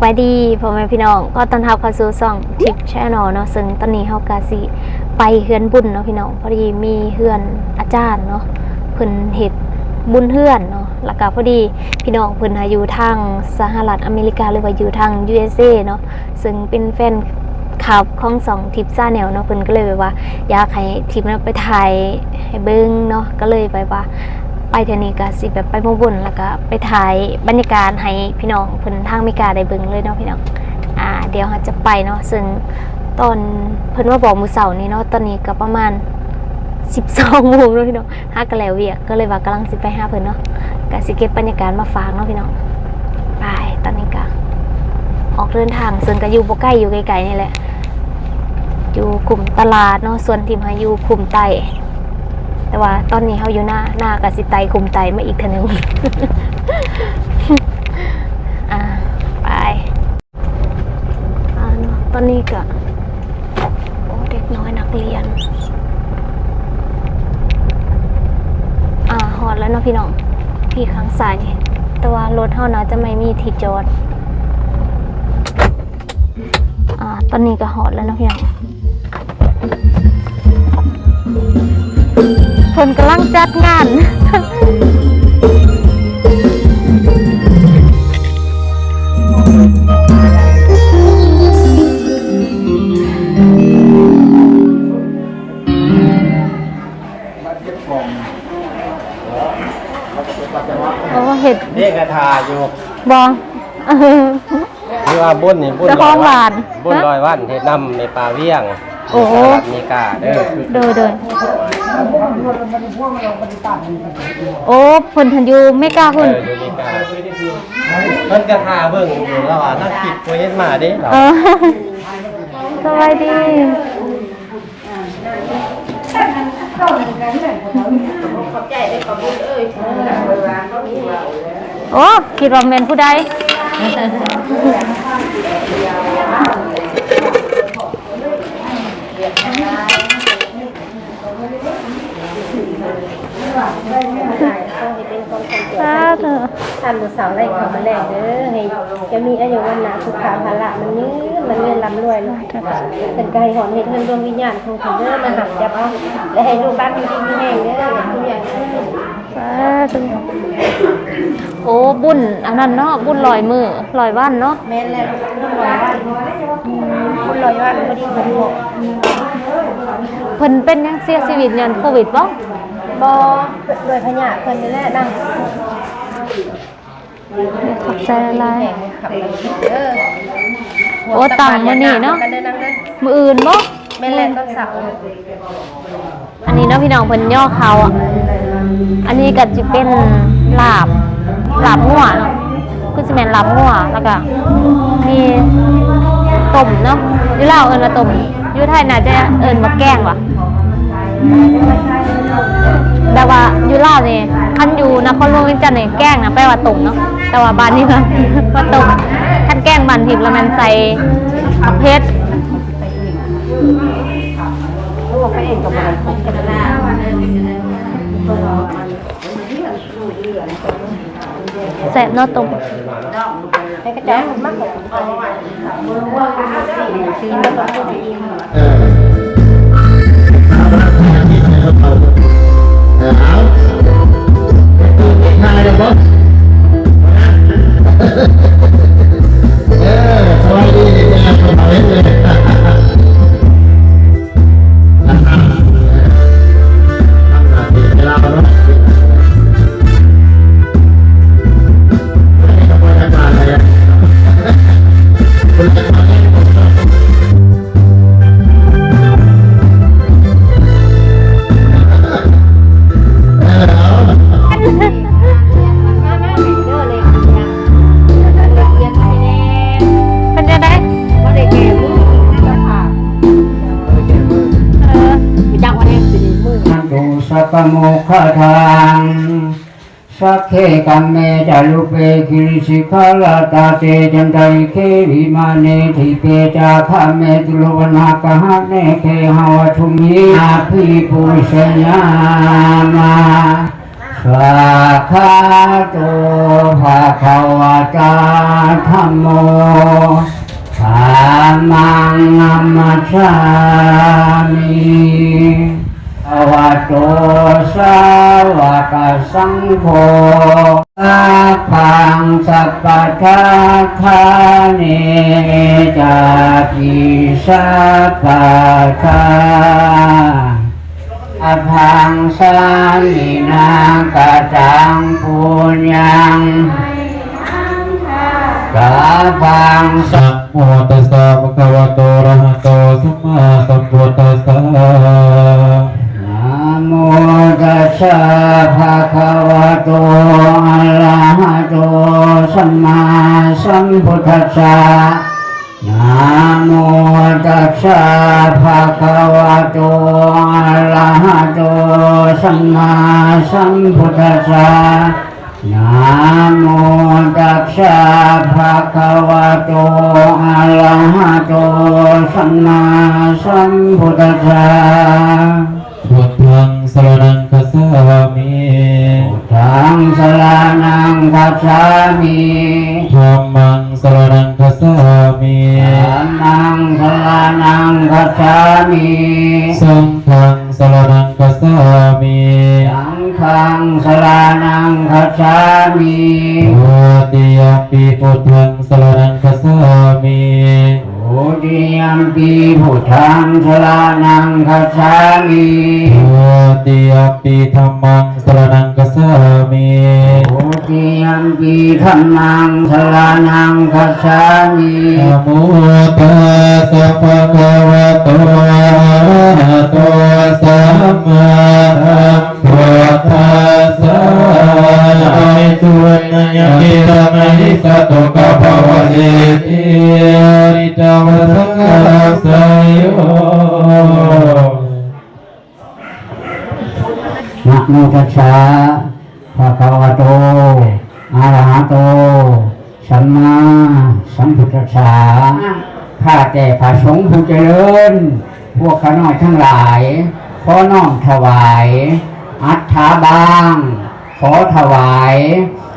ສະບາຍດີພໍ່ແມ່ພີ່ນ້ອງ ຂໍຕ້ອນຮັບເຂົ້າສູ່ຊ່ອງ Tip Channel ເນາະ. ເຊິ່ງຕອນນີ້ເຮົາກະຊິໄປເຮືອນບຸນເນາະພີ່ນ້ອງ, ພໍດີມີເຮືອນອາຈານເນາະ ເພິ່ນເຮັດບຸນເຮືອນເນາະ, ແລ້ວກະພໍດີພີ່ນ້ອງເພິ່ນຫາຢູ່ທາງສະຫະລັດອາເມລິກາ ຫຼືວ່າຢູ່ທາງ USA ເນາະ, ເຊິ່ງເປັນແຟນ ຄລັບຂອງຊ່ອງ Tip Channel ເນາະ, ເພິ່ນກໍເລີຍແບບວ່າຢາກໃຫ້ Tip ນະໄປຖ່າຍໃຫ້ເບິ່ງເນາະ, ກໍເລີຍແບບວ່າໄປເທື່ອນີ້ກໍຊິແບບໄປໝູ່ບຸນ ແລ້ວກໍໄປຖ່າຍບັນຍາກາດໃຫ້ພີ່ນ້ອງເພິ່ນທາງອາເມລິກາໄດ້ເບິ່ງເລີຍເນາະພີ່ນ້ອງ. ອ່າ ດຽວເຮົາຈະໄປເນາະ, ເຊິ່ງຕອນເພິ່ນມາບອກມື້ເຊົ້ານີ້ເນາະ, ຕອນນີ້ກໍປະມານສິບສອງໂມງແລ້ວພີ່ນ້ອງ. ຫາກໍແລ້ວວຽກ ກໍເລີຍວ່າກຳລັງຊິໄປຫາເພິ່ນເນາະ, ກໍຊິເກັບບັນຍາກາດມາຝາກເນາະພີ່ນ້ອງ. ໄປ ຕອນນີ້ກໍອອກເດີນທາງ, ເຊິ່ງກໍຢູ່ບໍ່ໄກ ຢູ່ໃກ້ໆນີ້ແຫຼະ, ຢູ່ຄຸ້ມຕະຫຼາດເນາະ, ສ່ວນທີ່ມາຢູ່ຄຸ້ມໃຕ້, ແຕ່ວ່າຕອນນີ້ເຮົາຢູ່ໜ້າ, ໜ້າກໍຊິໄຕ່ຄຸ້ມໃຕ້ມາອີກເທື່ອໜຶ່ງ. ອ່າ ໄປ. ອ່າເນາະ ຕອນນີ້ກະ ໂອ້ ເດັກນ້ອຍນັກຮຽນ ອ່າ ຮອດແລ້ວເນາະພີ່ນ້ອງ ທີ່ຂ້າງຊ້າຍນີ້, ແຕ່ວ່າລົດເຮົາໜ້າຈະໄມ່ມີທີ່ຈອດ. ອ່າ ຕອນນີ້ກະຮອດແລ້ວເນາະພີ່ນ້ອງ. ເພິ່ນກຳລັງຈັດງານ. ໂອ້ ເຮັດ ເດ້ກະຖ້າຢູ່ ບໍ່? ຄືວ່າບຸນນີ້ ບຸນ ເຈົ້າຂອງບ້ານ ບຸນຮ້ອຍວັນ ເຮັດນຳແມ່ປ້າວຽງ ໂອ້ ສະຫະລັດອາເມລິກາເດີ. ໂດຍ ໂດຍ ໂອ້ ເພິ່ນ ເພິ່ນຢູ່ເມກາພຸ້ນ. ເອີ ຢູ່ເມກາ ເພິ່ນກະຖ້າເບິ່ງຢູ່ ລາວວ່ານັກກິດບໍ່ເຫັນມາເດ້ ລາວ. ເອີ ສະບາຍດີ. ຂອບໃຈເດີ ຂອບຄຸນເອີຍ. ໂອ້ ຄິດວ່າແມ່ນຜູ້ໃດ? ສາທຸ. ທ່ານຜູ້ສາວໄດ້ຄຳແລງເດີ ໃຫ້ເຈົ້າມີອາຍຸວັນນະສຸຂະພາລະ ມັນຍືນ ມັນຍືນ ລ່ຳລວຍ. ສາທຸ. ເພິ່ນກໍໃຫ້ຮອດເຮັດເຮືອນດວງວິນຍານຂອງເພິ່ນເດີ ມາຮັບຈັບເອົາ ແລະ ໃຫ້ລູກຫຼານຢູ່ດີມີແຮງເດີ ທຸກຢ່າງ. ສາທຸ. ໂອ້ ບຸນອັນນັ້ນເນາະ ບຸນຮ້ອຍມື້ ຮ້ອຍວັນເນາະ. ແມ່ນແລ້ວ ບຸນຮ້ອຍວັນ ອືມ ບຸນຮ້ອຍວັນ ພໍດີຄົບຮອບ. ເພິ່ນເປັນຫຍັງເສຍຊີວິດຍ້ອນໂຄວິດບໍ່? ບໍ່ ດ້ວຍພະຍາດເພິ່ນນີ້ແຫຼະນະ. ຂອບໃຈຫຼາຍໆ ເດີ. ໂອ້ ຕັ້ງມື້ນີ້ເນາະ ມື້ອື່ນບໍ່? ແມ່ນແຫຼະ ຕອນເຊົ້າ. ອັນນີ້ເນາະພີ່ນ້ອງ ເພິ່ນຍໍເຂົ້າ ອັນນີ້ກໍຊິເປັນລາບ ລາບງົວເນາະ ຄືຊິແມ່ນລາບງົວ ແລ້ວກໍມີຕົ້ມເນາະ ຢູ່ລາວເອີ້ນວ່າຕົ້ມ ຢູ່ໄທໜ້າຈະເອີ້ນວ່າແກງຫວາ ແບບວ່າຢູ່ລາວນີ້ ຄັນຢູ່ນະຄອນຫຼວງວຽງຈັນນີ້ ແກງນະແປວ່າຕົ້ມເນາະ ແຕ່ວ່າບ້ານນີ້ນະວ່າຕົ້ມ ຄັນແກງບ້ານທິບລະແມ່ນໃສ່ໝາກເຜັດ. ແຊບເນາະ ຕົ້ມ. ໃຫ້ເຂົາເຈົ້າມັກ ເອີ ເອົາ ເອີ ເອົາ ຖ່າຍແລ້ວບໍ່? ເອີ ສະບາຍດີ ເຫັນແລ້ວ ເຫັນແລ້ວ. ເປັນຈັ່ງໃດ? ບໍ່ໄດ້ແກ້ມື ເອີ ມີຈັກວ່າແນວຊິມື ສະກະໂມຄະທາງ ສັກເຂ ກັມເມ ຈາລຸເປ ກິລິສິຂາລະຕາເຕ ຈັນຕະລິເຂ ວິມາເນ ທິເປ ຈາຄະເມ ຕຸໂລ ວັນນາກະຫະເນ ເຂຫາວັດຖຸມະຫິ ອາພິປູຊະຍາມາ. ສາທາຕຸ ພະຄະວະຕາ ທຳໂມ ທຳມັງ ນະມັດສາມິ ພະຄະວະໂຕ ສາວະກະສັງໂຄ ສາພັງ ສະປະທັດຖານີ ຈາຕິ ສະປະທາ ອະພັງ ສາມິນາ ກະຕັງ ປຸນຍັງ ສາພັງ ສະ ນະໂມຕັດສະ ພະຄະວະໂຕ ອະລະຫະໂຕ ສຳມາສຳພຸດທັດສະ ນະໂມຕັດສະ ພະຄະວະໂຕ ອະລະຫະໂຕ ສຳມາສຳພຸດທັດສະ ນະໂມຕັດສະ ພະຄະວະໂຕ ອະລະຫະໂຕ ສຳມາສຳພຸດທັດສະ ນະໂມຕັດສະ ພະຄະວະໂຕ ອະລະຫະໂຕ ສຳມາສຳພຸດທັດສະ ພຸດທັງ ສະລະນັງ ຄັດສາມິ ພຸດທັງ ສະລະນັງ ຄັດສາມິ ທຳມັງ ສະລະນັງ ຄັດສາມິ ທຳມັງ ສະລະນັງ ຄັດສາມິ ສັງຄັງ ສະລະນັງ ຄັດສາມິ ສັງຄັງ ສະລະນັງ ຄັດສາມິ ທຸຕິຍຳປິ ພຸດທັງ ສະລະນັງ ຄັດສາມິ ທຸຕິຍຳປິ ພຸດທັງ ສະລະນັງ ຄັດສາມິ ທຸຕິຍຳປິ ທຳມັງ ສະລະນັງ ຄັດສາມິ ທຸຕິຍຳປິ ທຳມັງ ສະລະນັງ ຄັດສາມິ ນະໂມຕັດສະ ພະຄະວະໂຕ ອະລະຫະໂຕ ສຳມາສຳພຸດທັດສະ ອາຍຸວັນນະ ຍະ ເຕ ທະ ມະ ຫິ ສະ ໂຕ ກະ ພະ ວະ ເສ ທີ ຍະ ນິ ຕາ ວັດ ສະ ກະ ລັກ ສະ ໂຍ ນະໂມຕັດສະ ພະຄະວະໂຕ ອະລະຫະໂຕ ສຳມາສຳພຸດທັດສະ ຂ້າແຕ່ພະສົງຜູ້ຈະເລີນ ພວກຂ້ານ້ອຍທັງຫຼາຍ ຂໍນ້ອມຖວາຍ ອັດຖະບາງ ຂໍຖວາຍ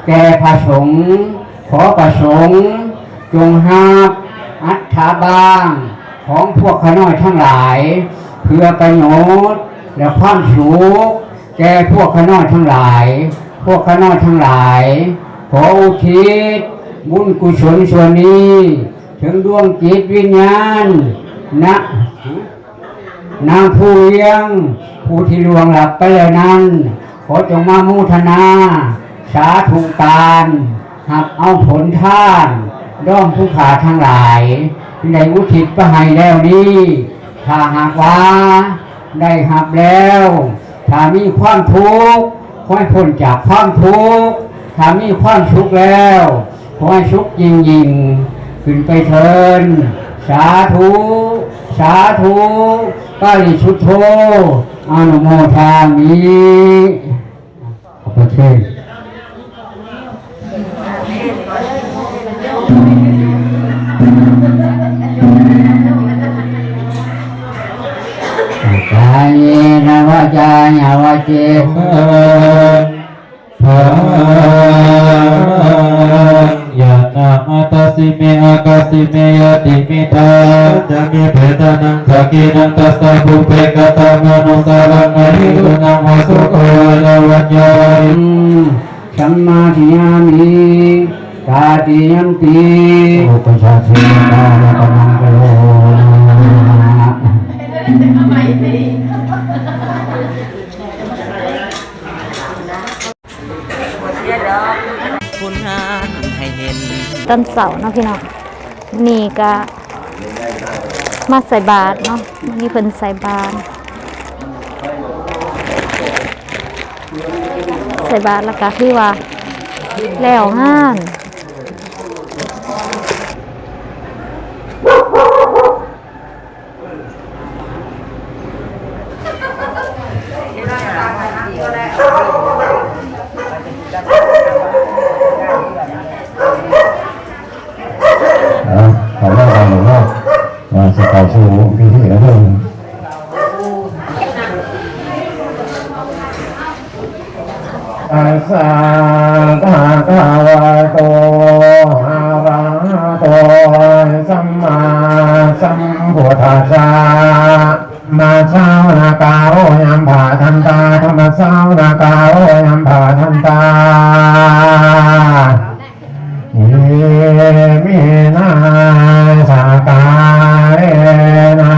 ແກ່ພະສົງ ຂໍພະສົງ ຈົ່ງຮັບອັດຖະບາງຂອງພວກຂ້ານ້ອຍທັງຫຼາຍ ເພື່ອປະໂຫຍດ ແລະ ຄວາມສຸກແກ່ພວກຂ້ານ້ອຍທັງຫຼາຍ. ພວກຂ້ານ້ອຍທັງຫຼາຍ ຂໍອຸທິດບຸນກຸສົນສ່ວນນີ້ ເຖິງດວງຈິດວິນຍານ ນະ ນາງພູວຽງ ຜູ້ທີ່ລ່ວງລັບໄປແລ້ວນັ້ນ ຂໍຈົ່ງມາໂມທະນາສາທຸການ ຮັບເອົາຜົນທານ ດອງຜູ້ຂ້າທັງຫຼາຍ ໄດ້ອຸທິດໄປໃຫ້ແລ້ວນີ້. ຖ້າຫາກວ່າໄດ້ຮັບແລ້ວ ຖ້າມີຄວາມທຸກ ຂໍໃຫ້ພົ້ນຈາກຄວາມທຸກ, ຖ້າມີຄວາມສຸກແລ້ວ ຂໍໃຫ້ສຸກຍິ່ງໆ ຂຶ້ນໄປເທີ້ນ. ສາທຸ ສາທຸ ປະລິສຸດໂທ ອະນຸໂມທາມິ. ຂອບພະຄຸນ. ກາເຍນະວາຈາຍະວະເຈ ຍະນາມາຕາສິເມ ອາກາສິເມ ຍະຕິມິດທາ ຈະເມ ເພຕານັງ ທັກຂິນັງ ຕັດສະ ປຸບເພ ກະຕະມະນຸສສານັງ ອະທິກຂະນັງ ວາສຸໂກ ວາລະວັນຍາ ສຳມາທິຍາມິ ຕາຕິຍຳປິ ໂອປະຊາເຊນະ ຕານະກະມັງກະໂລ ຜົນງານໃຫ້ເຫັນ ຕອນເຊົ້າເນາະພີ່ນ້ອງ ນີ້ກະມາໃສ່ບາດເນາະ ມື້ນີ້ເພິ່ນໃສ່ບາດ ໃສ່ບາດແລ້ວກະຖືວ່າແລ້ວງານ. ເອົາ ເຂົ້າມາທາງນີ້ເນາະ ເອີ ຊິເຂົ້າສູ່ພິທີແລ້ວເດີ. ອ່າ ະໂຕ ອະລະຫະໂຕ ສຳມາສຳພຸດທັດສະ ມະສາວະນະກາໂລ ຍາມພະທັນຕາ ທຳມະສາວະນະກາໂລ ຍາມພະທັນຕາ ເອເມນະ ສະກາເລນະ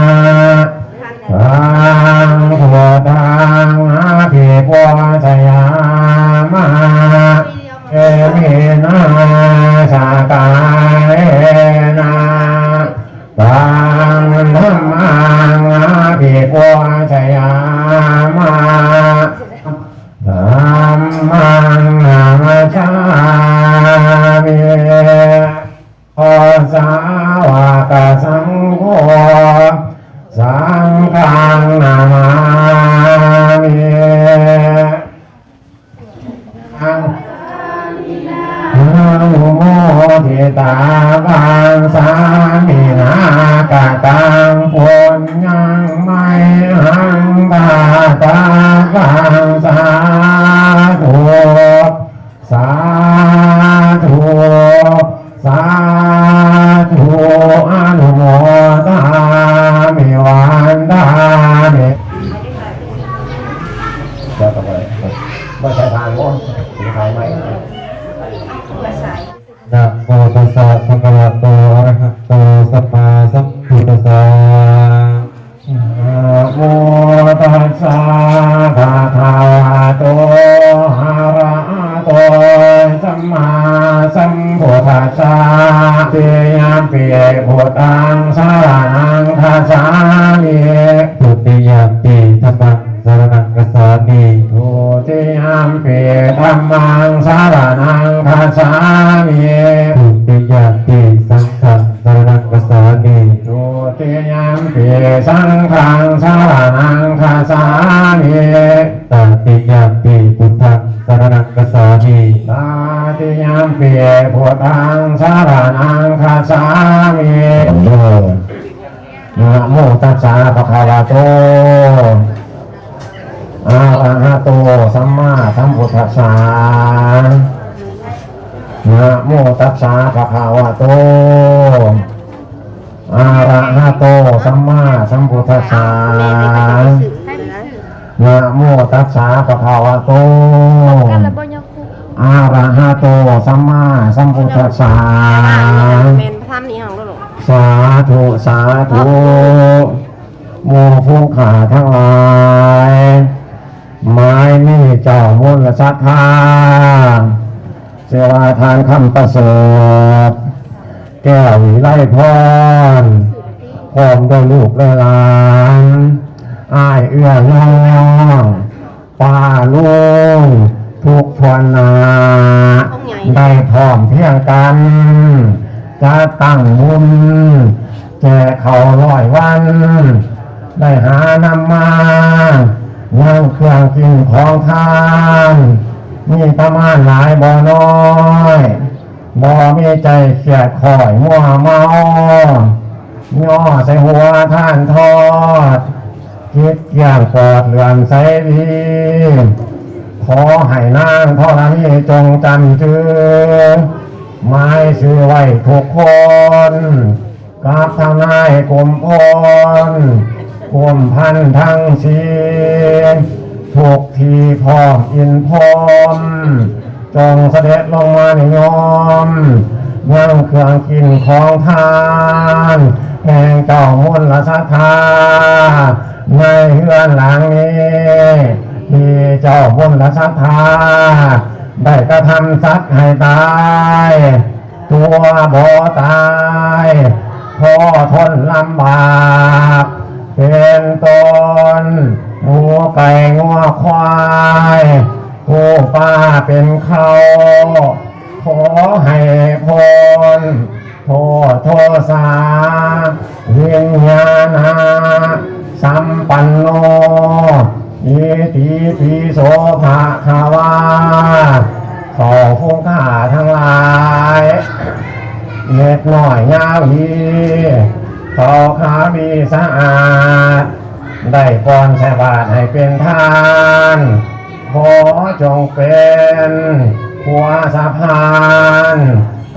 ຕັງ ພຸດທັງ ອະພິປູຊະຍາມະ ເອເມນະ ສະກາເລນະ ຕັງ ທຳມັງ ອະພິປູຊະຍາມະ ທຳມັງ ນະມັດສາມິ ສາວະກະສັງໂຄ ສັງຄັງ ນະມາມິ ອະນຸໂມທິຕາວັງ ສາມິນາ ກະຕັງ ປຸນຍັງ ໄມຫັງ ກະຕາວັງ ສາທຸ ສາທຸ ສາທຸ ອະນຸໂມທາມິ ວັນດາມິ ບໍ່ໃສ່ຜ່ານບໍ່ ຊິຖ່າຍໃໝ່ ນະໂມຕັດສະ ພະຄະວະໂຕ ອະລະຫະໂຕ ສຳມາສຳພຸດທັດສະ ນະໂມຕັດສະ ພະຄະວະໂຕ ອະລະຫະໂຕ ສຳມາສຳພຸດທັດສະ ຕິຍຳປີ ພຸດທັງ ສະລະນັງ ຄັດສາມິ ທຸຕິຍຳປີ ທຳມັງ ສະລະນັງ ຄັດສາມິ ທຸຕິຍຳປີ ທຳມັງ ສະລະນັງ ຄັດສາມິ ທຸຕິຍຳປີ ສັງຄັງ ສະລະນັງ ຄັດສາມິ ທຸຕິຍຳປີ ສັງຄັງ ສະລະນັງ ຄັດສາມິ ຕະຕິຍຳປີ ພຸດທັງ ສະລະນັງ ຄັດສາມິ ຕະຕິຍຳປີ ພຸດທັງ ສະລະນັງ ຄັດສາມິ ນະໂມຕັດສະ ພະຄະວະໂຕ ອະລະຫະໂຕ ສຳມາສຳພຸດທັດສະ ນະໂມຕັດສະ ພະຄະວະໂຕ ອະລະຫະໂຕ ສຳມາສຳພຸດທັດສະ ນະໂມຕັດສະ ພະຄະວະໂຕ ອະລະຫະໂຕ ສຳມາສຳພຸດທັດສະ ສາທຸ ສາທຸ ໝູ່ຝູງຂ້າທັງຫຼາຍ ໝາຍມີເຈົ້າມົນລະສັດທາ ຊື່ວ່າທ່ານຄຳປະເສີດ ແກ້ວວິໄລພອນ ພ້ອມດ້ວຍລູກແລະຫຼານ ອ້າຍເອື້ອຍນ້ອງ ປ້າລຸງ ທຸກທົ່ວໜ້າ ໄດ້ພ້ອມພຽງກັນ ຈັດຕັ້ງບຸນ ແຈກເຂົ້າຮ້ອຍວັນ ໄດ້ຫານຳມາ ຍັງເຄື່ອງກິນຂອງທານ ມີປະມານຫຼາຍບໍ່ນ້ອຍ ບໍ່ມີໃຈຄຽດຄ້ອຍມົວເມົາ ຍໍໃສ່ຫົວທານທອດ ຈິດກ້ຽງປອດເຫຼື້ອມໃສດີ ຂໍໃຫ້ນາງທໍລະນີຈົ່ງຈຳຈື່ ໝາຍຊື່ໄວ້ທຸກຄົນ ກັບທະນາຍກົມພົນ ກົມພັນທັງສີ່ ທຸກທີ່ພ້ອມອິນພົມ ຈົ່ງສະເດັດລົງມານິຍົມ ຍັງເຄື່ອງກິນຂອງທານ ແຫ່ງເຈົ້າມົນລະສັດທາ ໃນເຮືອນຫຼັງນີ້ ທີ່ເຈົ້າມົນລະສັດທາ ໄດ້ກະທຳສັດໃຫ້ຕາຍ ຕົວບໍ່ຕາຍ ພໍທົນລຳບາກ ເປັນຕົ້ນ ໝູໄກ່ງົວຄວາຍ ຜູ້ປາເປັນເຂົ້າ ຂໍໃຫ້ພົ້ນໂທດໂທສາ ວິນຍານະສຳປັນໂນ ອິຕິປິໂສພະຄະວາ ເຂົ້າຝູງຂ້າທັງຫຼາຍ ເນັດນ້ອຍຍາວດີ ເຂົ້າຄາມີສະອາດ ໄດ້ກ່ອນໃສ່ບາດໃຫ້ເປັນທານ ຂໍຈົ່ງເປັນ ຂົວສະພານ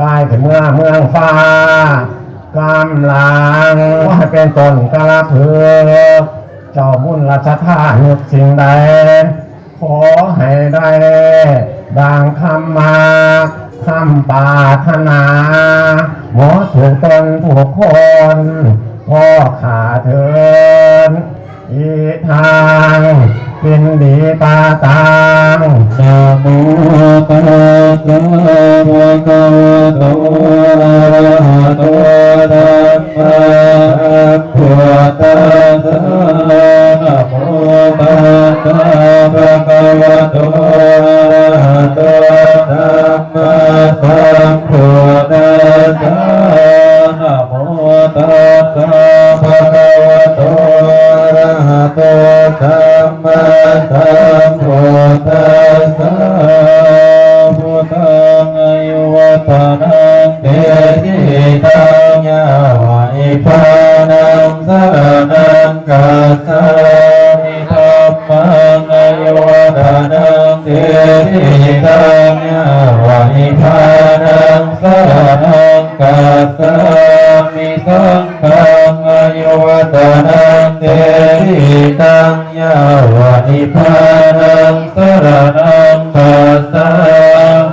ກາຍຂຶ້ນເມືອເມືອງຟ້າ ກຳລັງ ຂໍໃຫ້ເປັນຕົ້ນກາລະພຶກ ເຈົ້າບຸນລະສັດທານຶກສິ່ງໃດ ຂໍໃຫ້ໄດ້ດັ່ງຄຳໝາກ ຄຳປາດຖະໜາ ໝົດທຸກຕົນທຸກຄົນ ຂໍຂ້າເທີນ ອີທາງ ປິນດີປະຕັງ ນະໂມຕັດສະ ພະຄະວະໂຕ ອະລະຫະໂຕ ສຳມາສຳພຸດທັດສະ ນະໂມຕັດສະ ພະຄະວະໂຕ ອະລະຫະໂຕ ສຳມາສຳພຸດທັດສະ ນະໂມຕັດສະ ພະຄະວະໂຕ ອະລະຫະໂຕ ສຳມາສຳພຸດທັດສະ ພຸດທັງ ອາຍຸວັດທະນັງ ເຕ ຊີວິຕັງ ຍາວະ ນິບພານັງ ສະລະນັງ ກັດສາມິ ທຳມັງ ອາຍຸວັດທະນັງ ເຕ ຊີວິຕັງ ຍາວະ ນິບພານັງ ສະລະນັງ ກັດສາມິ ສັງຄັງ ອາຍຸວັດທະນັງ ເຕ ຊີວິຕັງ ຍາວະ ນິບພານັງ ສະລະນັງ ກັດສາ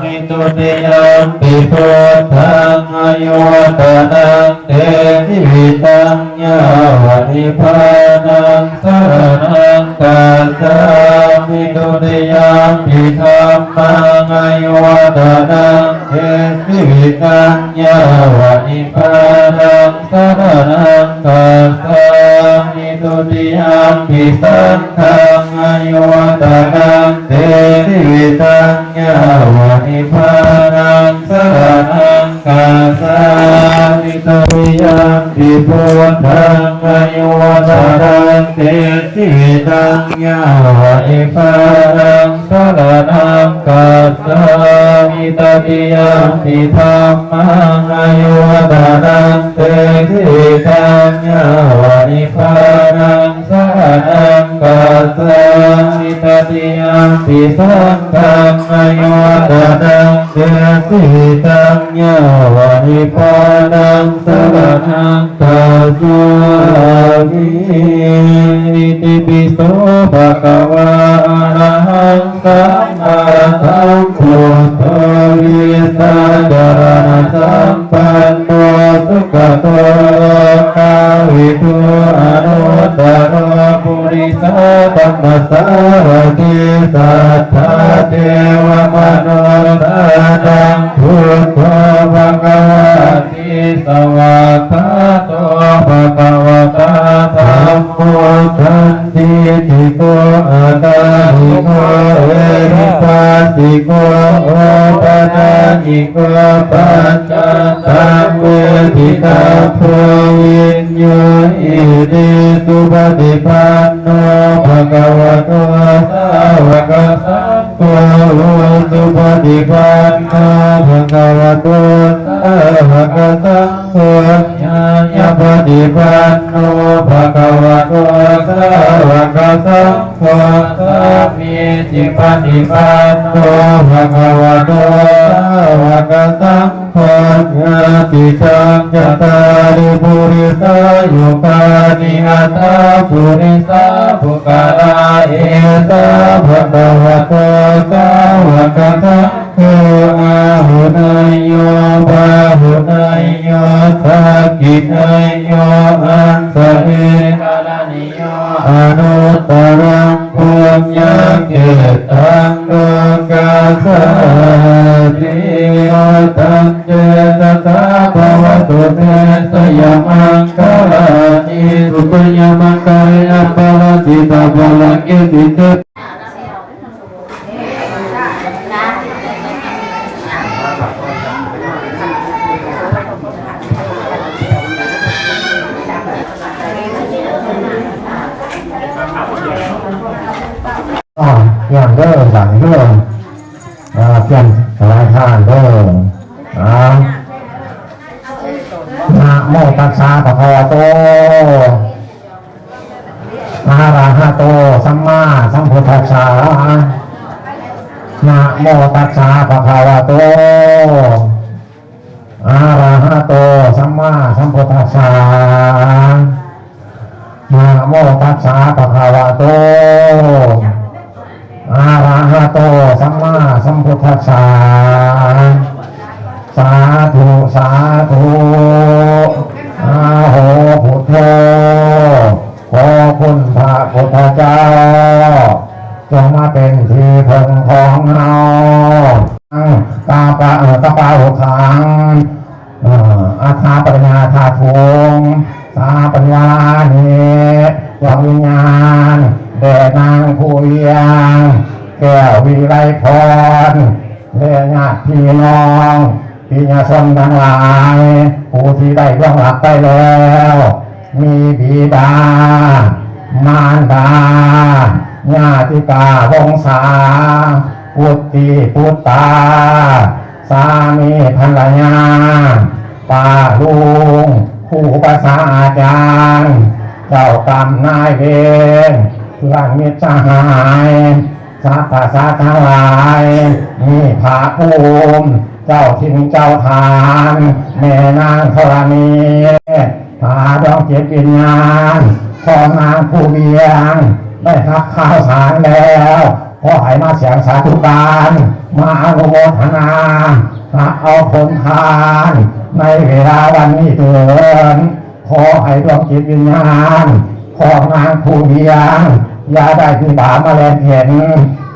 ມິ ທຸຕິຍຳປິ ພຸດທັງ ອາຍຸວັດທະນັງ ເຕ ຊີວິຕັງ ຍາວະ ນິບພານັງ ສະລະນັງ ກັດສາມິ ທຸຕິຍຳປິ ທຳມັງ ອາຍຸວັດທະນັງ ເຕ ຊີວິຕັງ ຍາວະ ນິບພານັງ ສະລະນັງ ກັດສາມິ ທຸຕິຍຳປິ ສັງຄັງ ອາຍຸວັດທະນັງ ເຕ ຊີວິຕັງ ຍາວະ ນິບພານັງ ສະລະນັງ ກັດສາມິ ທຸຕິຍຳປິ ພຸດທັງ ອາຍຸວັດທະນັງ ເຕ ຊີວິຕັງ ຍາວະ ນິບພານັງ ສະລະນັງ ກັດສາມິ ຕະຕິຍຳປິ ທຳມັງ ອາຍຸວັດທະນັງ ເຕ ຊີວິຕັງ ຍາວະ ນິບພານັງ ສະລະນັງ ກັດສາມິ ຕະຕິຍຳປິ ສັງຄັງ ອາຍຸວັດທະນັງ ເຕ ຊີວິຕັງ ຍາວະ ນິບພານັງ ສະລະນັງ ກັດສາມິ ອິຕິປິໂສ ພະຄະວາ ອະລະຫັງ ສຳມາສຳພຸດໂທ ວິຊາຈາລະນະສຳປັນໂນ ສຸກະໂຕ ໂລກາວິທູ ອະນຸດຕະໂລ ປຸລິສະທຳມະສາລະຖິ ສັດຖາເທວະມະນຸດສານັງ ພຸດໂທ ພະຄະວາ ຕິສະຫວັກຂາໂຕ ພະຄະວະຕາ ທຳໂມ ສັນທິຕິໂກ ອາກາລິໂກ ເອຫິປັດສິໂກ ໂອປະນາຍິໂກ ປັດຈັນຕັງ ເວທິຕັບໂພ ວິນຍູຫິ ສຸປະຕິປັນໂນ ພະຄະວະໂຕ ສາວະກະສັງ ໂຄ ສຸປະຕິປັນໂນ ພະຄະວະໂຕ ສາວະກະສັງໂຄ ຍາຍະປະຕິປັນໂນ ພະຄະວະໂຕ ສາວະກະສັງໂຄ ສາມີຈິປະຕິປັນໂນ ພະຄະວະໂຕ ສາວະກະສັງໂຄ ຍາຕິຈັງ ຈະຕາລິ ປຸລິສາຍຸການິ ອັດຖະ ປຸລິສະ ປຸກກະລາ ເອສະ ພະຄະວະໂຕ ສາວະກະສັງໂຄ ອາຫຸເນຍໂຍ ປາຫຸເນຍໂຍ ທັກຂິເນຍໂຍ ອັນສະເອ ກະລະນີ ອະນຸດຕະລັງ ປຸນຍັງເຂດຕັງ ໂລກັດສາຕິ ຍະຖາທັນເຕ ຊະຊາ ພະວະຕຸເຕ ຊະຍະມັງຄະລານິ ສຸພະຍະມັງຄະລາ ອະປະລາຈິຕາພະລັງ ກິດຕິເສ ອ້າວ ຍ່າງເດີ ບາດນີ້ເດີ ອ່າ ປ່ຽນຖວາຍທານເດີ ອ່າ ນະໂມຕັດສະ ພະຄະວະໂຕ ອະລະຫະໂຕ ສຳມາສຳພຸດທັດສະ ນະໂມຕັດສະ ພະຄະວະ ໂຕ ອະລະຫະໂຕ ສຳມາສຳພຸດທັດສະ ນະໂມຕັດສະ ພະຄະວະໂຕ ອະລະຫະໂຕ ສຳມາສຳພຸດທັດສະ ສາທຸ ສາທຸ ອະໂຫ ພຸດໂທ ຂໍຄຸນພະພຸດທະເຈົ້າ ຈົ່ງມາເປັນທີ່ເພິ່ງຂອງເຮົາ ກາປະ ເອີ ກາປະໂອຄັງ ເອີ ອັດຖະປະລິຍາທາທຸງ ສາປັນວາລານິ ດວງວິນຍານ ແດ່ນາງພູວຽງ ແກ້ວວິໄລພອນ ແລະ ຍາດພີ່ນ້ອງ ປິຍະຊົນທັງຫຼາຍ ຜູ້ທີ່ໄດ້ລ່ວງລັບໄປແລ້ວ ມີບິດາ ມານດາ ຍາຕິກາ ວົງສາ ປຸດຕິ ປຸດຕາ ສາມີພັນລະຍາ ປ້າລຸງ ຄູບາອາຈານ ເຈົ້າກຳນາຍເວນ ເພື່ອນມິດສະຫາຍ ສັບພະສັດທັງຫຼາຍ ມີພະພູມ ເຈົ້າຖິ່ນເຈົ້າຖານ ແມ່ນາງທໍລະນີ ພາດວງຈິດວິນຍານຂອງນາງພູວຽງ ໄດ້ຮັບຂ່າວສານແລ້ວ ຂໍໃຫ້ມາສຽງສາທຸການ ມາອະນຸໂມທະນາ ຮັບເອົາຜົນທານ ໃນເວລາວັນນີ້ເທີນ. ຂໍໃຫ້ດວງຈິດວິນຍານຂອງນາງພູວຽງ ຢ່າໄດ້ມີບາບມາແລ່ນເຫັນ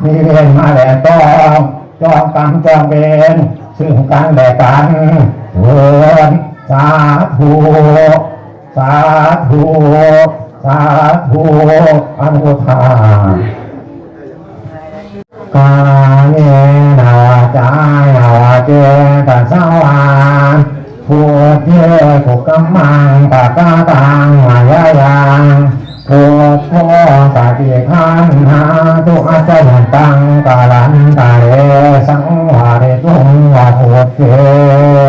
ມີເວນມາແລ່ນຕ້ອງ ຈອງກຳຈອງເວນ ຊຶ່ງກັນແລະກັນເທີນ. ສາທຸ ສາທຸ ສາທຸ ອະນຸໂມທາ ກາເຍນະວາຈາຍະວະເຈຕະສະວາ ພຸດເທ ກຸກຳມັງ ປະກະຕັງ ມາຍາຍັງ ພຸດໂທ ປະຕິຄັນຫາຕຸ ອັດຈະຍັນຕັງ ກາລັນຕະເລ ສັງວາເຣຕຸງ ວະພຸດເທ.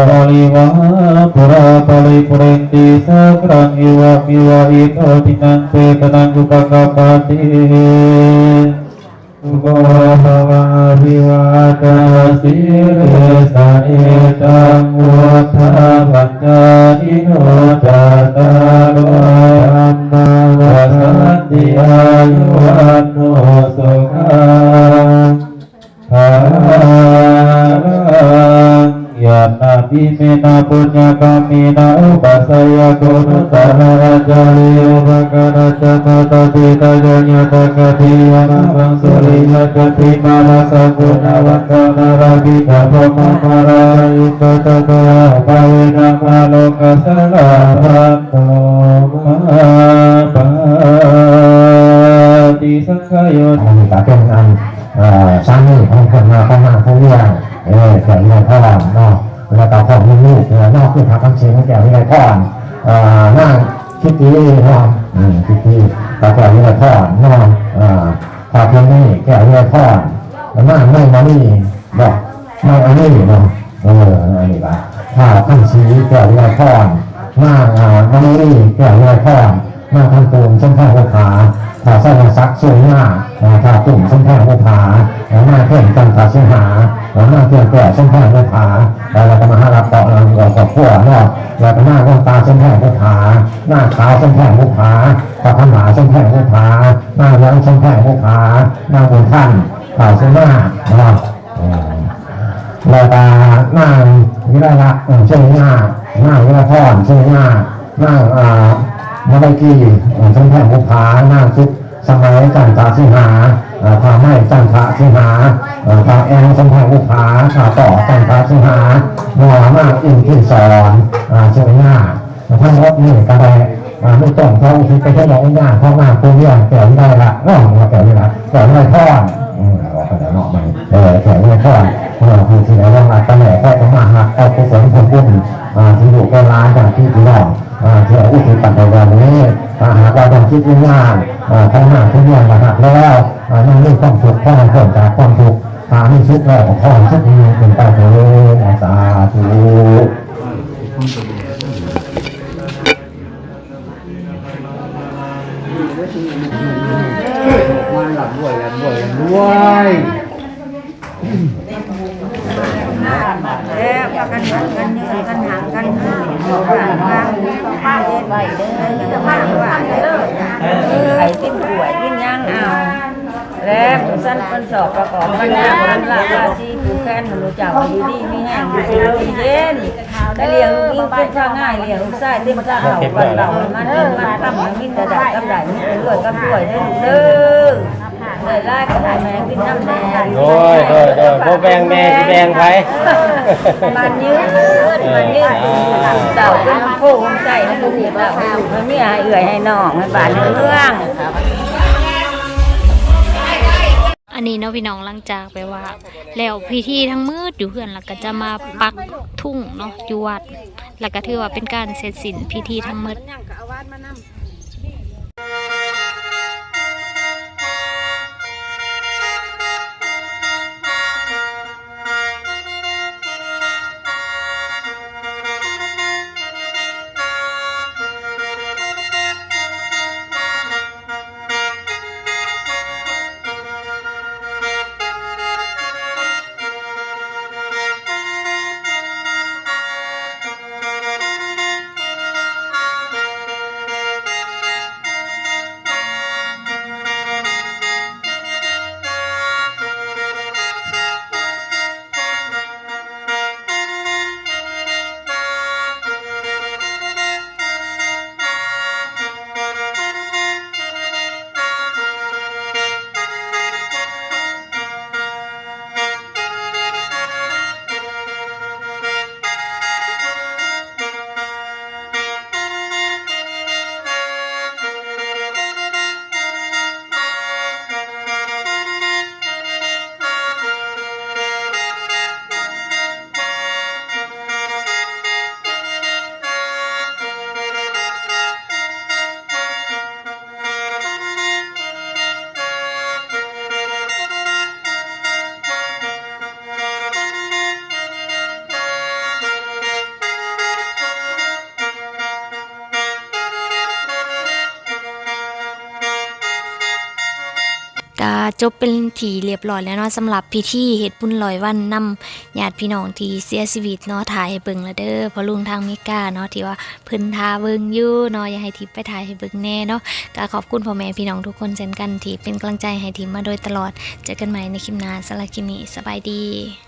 ປະລິວາ ປຸຣາ ປະລິປູເຣນຕິ ສາຄະລັງ ເອວະເມວະ ອິໂຕ ທິນນັງ ເປຕານັງ ອຸປະກັບປະຕິ. ສຸໂຂ ພະວະ ອະພິວາທະນະສີລິສະ ນິດຈັງ ວຸດທາ ປັນ ຊາ ຊີໂນ ຈັດຕາໂລ ທຳມາ ວັດທັນ ຕິ ອາຍຸ ວັນໂນ ສຸຂັງ ພະລັງ. ຍານາຕິເມນະ ປຸນຍະກຳເມນະ ອຸປະໄສຍະໂກ ອະນຸດຕະຣະຈາຣີ ໂອພະກະນະ ຈະມາຕະເຕຕະຍາຍະ ຕະກະຕິຍານະ ມັງສຸລິຍະ ຈັນຕິມາລະສະກຸນະວັນຕະນາລະພິຕະ ພົມມະມາລາ ຍະຍຸກະຕະຕະ ອະພະເວນະ ມາໂລກະສະລາພັນໂຕ ມະຫາປາຕິສັງຂະໂຍ ອັນນີ້ກະເປັນອັນ ເອີ ສາມີຂອງເພິ່ນເນາະ ຂອງນາງພູວຽງ ເອີ ແກ້ວວິໄລພອນເນາະ ແລ້ວກໍຂອງລູກໆເນາະ ຄືພະຄຳສິງ ແກ້ວວິໄລພອນ ເອີ ນາງຄິດຕີເນາະ ອືມ ຄິດຕີ ກໍແກ້ວວິໄລພອນເນາະ ເອີ ພະເພັນນີ ແກ້ວວິໄລພອນ ນາງໄມມະນີ ບໍ ໄມມະນີເນາະ ເອີ ອັນນີ້ລະ ທ້າວຄຳສີ ແກ້ວວິໄລພອນ ນາງ ອາ ມະນີ ແກ້ວວິໄລພອນ ນາງຄຳຕູນ ສົມພອນບຸບຜາ ທ້າວໄຊຍະສັກ ສຸລິຍາ ອາ ທ້າວຕຸ້ມ ສົມພອນບຸບຜາ ອາ ນາງເພັນ ຈັນທະສິງຫາ ອາ ນາງເພັນແກ້ວ ສົມພອນບຸບຜາ ແລ້ວກໍມາຫາລັບເກາະນຳຄອບຄົວເນາະ ແລ້ວກໍນາງດວງຕາ ສົມພອນບຸບຜາ ນາງຂາວ ສົມພອນບຸບຜາ ປ້າຄຳຫຼ້າ ສົມພອນບຸບຜາ ນາງຫຼວງ ສົມພອນບຸບຜາ ນາງບຸນທັນ ທ້າວສຸນາເນາະ. ແລ້ວກະນາງວິໄລລັກ ເອີ ສຸລິຍາ ນາງວິໄລພອນ ສຸລິຍາ ນາງ ອາ ມະໄລກີ ເອີ ສົມພອນບຸບຜາ ນາງສຸກສະໄໝ ຈັນທະສິງຫາ ອາ ທ້າວໄມ ຈັນທະສິງຫາ ອາ ທ້າວແອງ ສົມພອນບຸບຜາ ທ້າວຕໍ່ ຈັນທະສິງຫາ ນາງອິນພິນສອນ ອາ ສຸລິຍາ ທັງໝົດນີ້ກໍໄດ້ ອາ ມີຕົ້ນຂອງທີ່ໄປເຮັດດອກວິນຍານຂອງນາງພູວຽງ ແກ້ວວິໄລລັກເນາະ ວ່າແກ້ວວິໄລ ແກ້ວວິໄລພອນ ອືມ ວ່າໄປແລ້ວເນາະ ມັນ ເອີ ແກ້ວວິໄລພອນ ເອີ ຜູ້ທີ່ໄດ້ວາງລັດຕະແຫຼະ ຂໍຂະມາຮັບເອົາກຸສົນຜົນບຸນ ອາ ທີ່ລູກແກ່ຫຼານ ຍາດຕິພີ່ນ້ອງ ອາ ທີ່ໄດ້ອຸທິດຕັ້ງແຕ່ວັນນີ້ ຖ້າຫາກວ່າດວງຈິດວິນຍານ ອາ ຂອງນາງພູວຽງໄດ້ຮັບແລ້ວ ອາ ຍັງມີຄວາມທຸກ ຂໍໃຫ້ພົ້ນຈາກຄວາມທຸກ ຖ້າມີສຸກແລ້ວກໍຂໍໃຫ້ສຸກຍິ່ງຂຶ້ນໄປເທີ້ນ ສາທຸ. ມາ ລ່ຳລວຍ ລ່ຳລວຍ ລ່ຳລວຍ. ກັນເງິນກັນຫາງກັນຫາງ ເອີ ໄປກິນກ້ວຍກິນຫຍັງເອົາ ແລະ ຜູ້ຊັ້ນເພິ່ນສອບປະກອບບັນດາ ເພິ່ນລາລາຊີຜູ້ແຄນ ໃຫ້ເຈົ້າຢູ່ດີມີແຮງ ຢູ່ດີມີເຢັນ ໄດ້ລ້ຽງລູກຍິງເຕັມຊາງາຍ ລ້ຽງລູກຊາຍເຕັມຊາເຖົ້າ ບັນເລົາໃຫ້ມັນເງິນມັນຄຳ ໃຫ້ມີແຕ່ໄດ້ກັບໄດ້ ມີແຕ່ລວຍກັບລວຍເດີລູກເດີ. ໄດ້ຫຼາຍກໍໃຫ້ແມ່ກິນນຳແດ່. ໂດຍ ໂດຍ ໂດຍ ບໍ່ແບ່ງແມ່ຊິແບ່ງໃຜ? ໝັ້ນຍືນ ໝັ້ນຍືນ ເອີ ເຕົ້າເປັນໂພໂຮມໄຊໃຫ້ລູກໃຫ້ເຕົ້າ ໃຫ້ເມຍ ໃຫ້ເອື້ອຍ ໃຫ້ນ້ອງ ໃຫ້ບ້ານໃຫ້ເມືອງ. ອັນນີ້ເນາະພີ່ນ້ອງ ຫຼັງຈາກແບບວ່າແລ້ວພິທີທັງໝົດຢູ່ເຮືອນ ແລ້ວກໍຈະມາປັກທຸງເນາະຢູ່ວັດ ແລ້ວກໍຖືວ່າເປັນການເສັດສິ້ນພິທີທັງໝົດ. ກະຈົບເປັນທີ່ລຽບຮ້ອຍແລ້ວເນາະ ສຳລັບພິທີເຮັດບຸນຮ້ອຍວັນນຳຍາດພີ່ນ້ອງທີ່ເສຍຊີວິດເນາະ. ຖ່າຍໃຫ້ເບິ່ງແລ້ວເດີ ພໍ່ລຸງທາງເມກາເນາະ ທີ່ວ່າເພິ່ນຖ້າເບິ່ງຢູ່ເນາະ ຢາກໃຫ້ທິບໄປຖ່າຍໃຫ້ເບິ່ງແດ່ເນາະ. ກະຂອບຄຸນພໍ່ແມ່ພີ່ນ້ອງທຸກຄົນເຊັ່ນກັນ ທີ່ເປັນກຳລັງໃຈໃຫ້ທິບມາໂດຍຕະຫຼອດ. ເຈີກັນໃໝ່ໃນຄລິບໜ້າ ສຳລັບຄລິບນີ້ ສະບາຍດີ.